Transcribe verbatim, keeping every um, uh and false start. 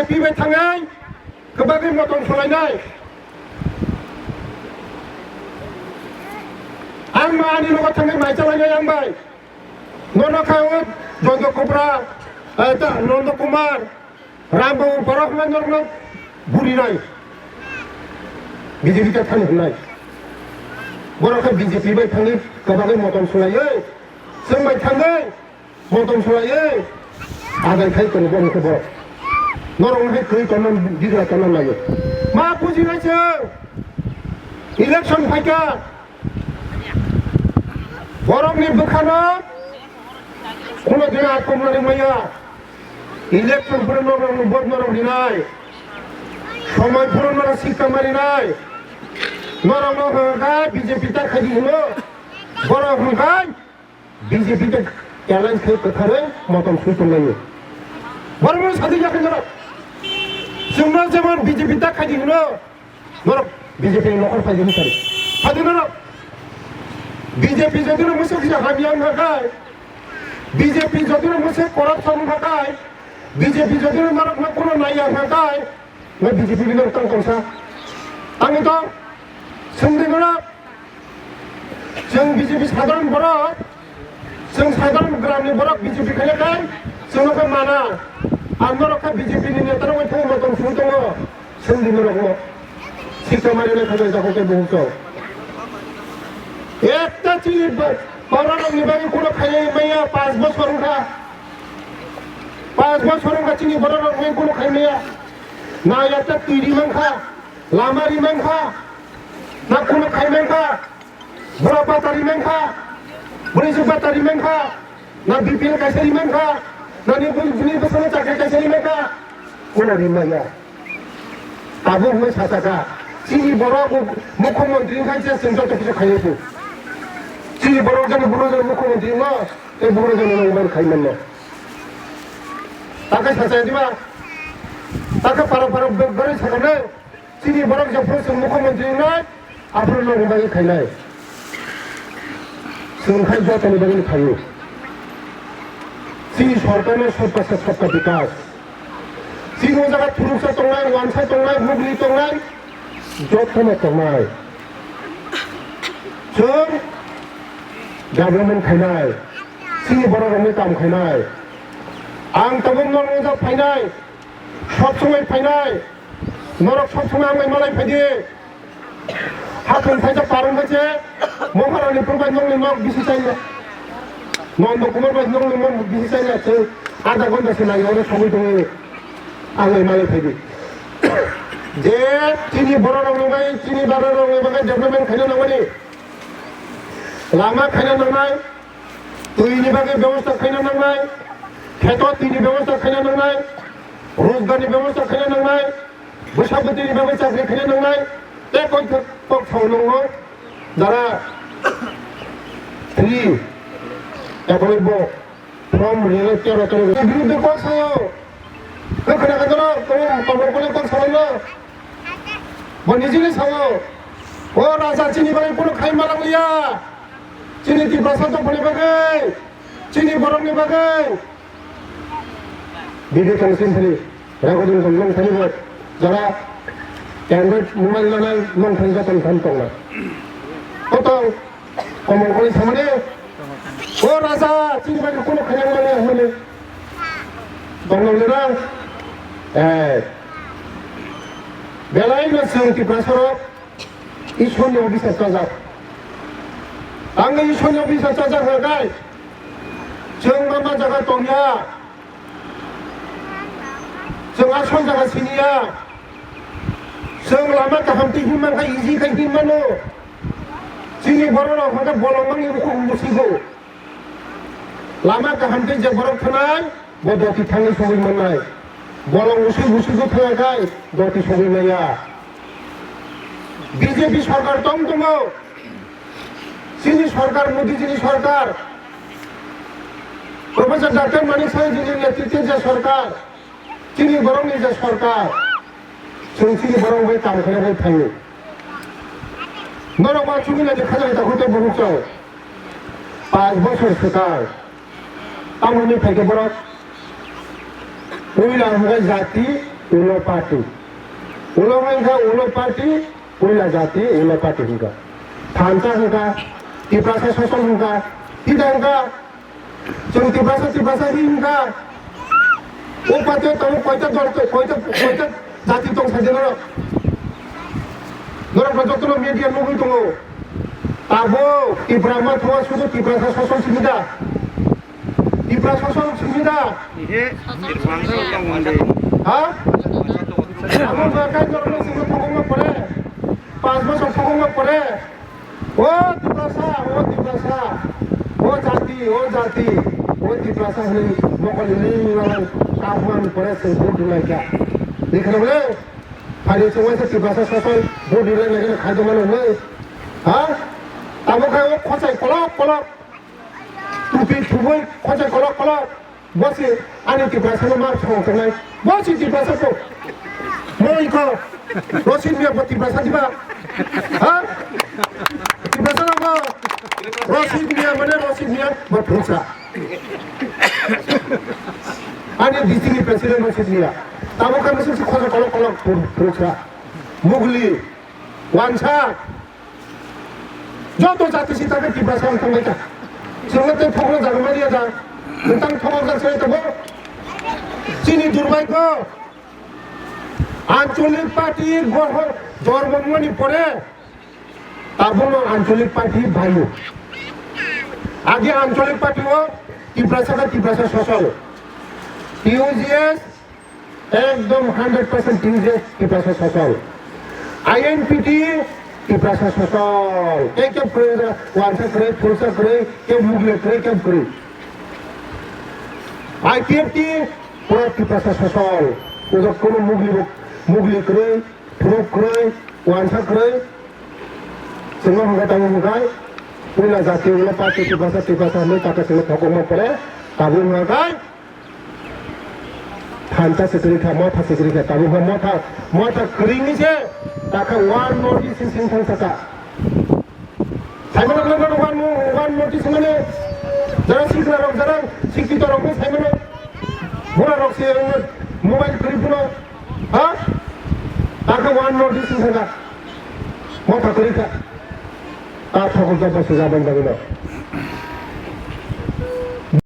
Pi bai thangwi kwbangwi motom sulainai. Ang ma ani logo thangwi mai chalainai ang bai. Nono khai o Jondo Kubra, eh, ta, Nondo Kumar, Ram Babu borok hwnwi norokno burinai. B J P ta thani hwnai. Borok khe B J P bai thangwi kwbangwi motom sulaiwi, chwng bai thangwi motom sulaiwi adai khai tongo borok khe borok. Norokno khe kwrwi tongna, bidra tongna laio. Ma bujinai chwng. Election phaikha. Borokni bwkhano kuno dina akomnani maya. Election phuru norokno vote norok rinai. Somoi phuru norok sikha marinai. Norokno hwnkha B J P ta khaidi hino. Borok hwnkha B J P ta challenge khai kwtharwi motom sui tonglaio. Borokno sadi yakhe norok. Chwngno jemon B J P ta khaidi hino. Norok B J P ni nokol phaidi hwnkhe. Phaidi norok. B J P jodi no mwswk kisa hamya wngkha khai, B J P jodi no mwswk corruption wngkha khai, B J P jodi no norok no kuno naiya wngkha khai, no B J P ni norok tong tongsa. Tangwi tong, swngdi norok. Chwng B J P sadharan borok, chwng sadharan gramni borok B J P khaina khai, chwngno khe mana. Ang norok khe B J P ni neta rok bai thangwi motom sui tongo. Sindi norokno sikha mari lai khabai jago khe buhuk chao. Ekta chini ba-, borok rokni bagwi kuno khainai maya, panch bosor wngkha. Panch bosor wngkha chini borok rokni kuno khaimaya. Na ekta twi ri mankha, lama ri mankha, na kuno khai mankha. Bura batari mankha, bwrwi se batari mankha, na B P L kaisa ri mankha, na ni bwrwi bini bwsano chakri kaisa ri mankha, kuno ri maya. Tabuk hwnwi sasaka, chini borok mukhyamantri wngkha se chwng joto kisa khaiwi phu. Chini borok jani borok jani mukhyamantri wngno, tei borok jani wngmani khai manno. Takhe sasaya diba? Takhe para para bwrwi sakha nai. Chini borok jephuru chwng mukhyamantri wngnai, aphuru norokni bagwi khainai. Chwng khai jotoni bagwi khaio. Chini sorkarno sabka sath sabka bikas. Chini o jaga thuruksa tongnai, wansa tongnai, mugni tongnai, jotono tongnai. Chwng development khainai. Chini borok rokni kam khainai. Ang tabuk norokni jak phainai. Sob somoi phainai, norok sob somoi ang bai malai phaidi. Hathung phaisa parong phaise, Moharani phuru bai nongni nok bisi chaina. Nondo Kumar bai nongni nok bisi chaina, se adha ghonta se nai oro sogwi tongo. Ang bai malai phaidi. Je chini borok rokni bai, chini baba rokni bai development khaina nangmani. Lama khaina nangnai. Twini bagwi bebosta khaina nangnai, kheto twini bebosta khaina nangnai, rojgarni bebosta khaina nangnai, bwsa bwtwini bagwi chakri khaina nangnai, tei kok kok sao nwngo jara three, ekoi bo from rele tero tero. Biruddhe kok sao. Kwkhwrang khe norok tamo komor kole kok salaino. Bo nijini sao. O raja chini bagwi kunu khai malang liya. Chini Tiprasa dophani bagwi. Chini borokni bagwi. Bidi tong sini thani. Rago dun tong nong thani bo. Jara Android mobile nanai nong thani jatong thani tongna. Kotong. Komon kori samani. O raja, chini bai kuno khayang mani hwnwi. Tongno lera. Eh. Belai no chwng Tiprasa rok Ishwar ni office chajak. Ang Ishwar ni office chajak hwnkhe chwng ma ma jaga tongya. Chwng asol jaga siniya. Chwng lama kaham twi himman kha easy khai himmano. Chini borok rok hwnkhe bolong mani bukhuk musigo. Lama kaham twi je borok thanai, bo doti thangwi sogwi mannai. Bolong usui usui thangya khai doti sogwi maya. B J P sorkar tong tongo. Chini sorkar, Modi jini sorkar, Professor Doctor Manik Saha jini netritwe je sorkar, chini borokni je sorkar, chwng chini borok bai kam khaina bai phaio. Norok ma chumi nai khajak ta khutoi buhuk chao. Panch bosor swkang. Tamoni phaikhe borok puila hwnkhe jati, Ulo party. Ulo hwnkha ulo party, puila jati ulo party hwnkha. Thansa hwnkha, Tiprasa sosol hwnkha, tida hwnkha, chwng Tiprasa, Tiprasa hwnkha. O party o tongo koita dol, koita, koita jati tong sajak norok. Norok jotono media nugwi tongo. Tabuk Tipra ma thua sudu Tiprasa sosol simi da. Tipra sosol simi da. Ihe, Tiprasa sosol tong mande. Ha? Amo ba kai norok simi thogong ma pore. Pas bosor thogong ma pore. O Tiprasa, o Tiprasa. O jati, o jati. O Tiprasa hwnwi mokol ni ning lang kahuan pore se vote rwlai kha. Dekhna bole? Phai se waisa Tiprasa sosol vote rwlai nai kha khai dong mano hwnwi. Ha? Tamo khai o khosai kolok kolok. Tupi thubui khosai kolok kolok. Bo se ani Tiprasa no mar thong tongnai. Bo se Tiprasa ko. Mo iko. Rosid Mia bo Tiprasa diba? Ha? Tiprasa no bo. Rosid Mia mane Rosid Mia bo Tiprasa. Ani D C ni president Rosid Mia. Tamo kami se khosai kolok kolok Tiprasa. Mugli. Wansa. Joto jati si tabe Tiprasa wng tongbai kha. Chwngno tei phokno jaga mani ya jang. Nwng tang phokno jak sai tongo. Chini durbaikho. Ancholik party goho jormo wngmani pore tabukno Ancholik party baio. Agi Ancholik party o Tiprasa khe Tiprasa sosol. T U G S Ekdom hundred percent T U G S Tiprasa sosol. I N P T Tiprasa sosol. Tei kebo kwrwi da, wansa kwrwi, phursa kwrwi, kebo mugli kwrwi, kebo kwrwi. I P F T pura Tiprasa sosol. Ujak kono mugli bo, mugli kwrwi, phuru kwrwi, wansa kwrwi. Chwngno hwnkha tamo hwnkha, puila jati ulo party Tiprasa, Tiprasa hinwi taka chwngno thokokma pore, tabuk hwnkha khe. Thansa se kwrwi kha, motha se kwrwi kha, tabuk kha motha, motha kwrwini se, takha one North East sing thang saka. Saimano kwrwi mano one, one North East mane, jara sikla rok, jara sikito rok khe saimano, bura rok se mobile kwrwi phano, ha? Takha one North East sing thang kha, motha kwrwi kha. Ta thokol jabba se jaban bagwino.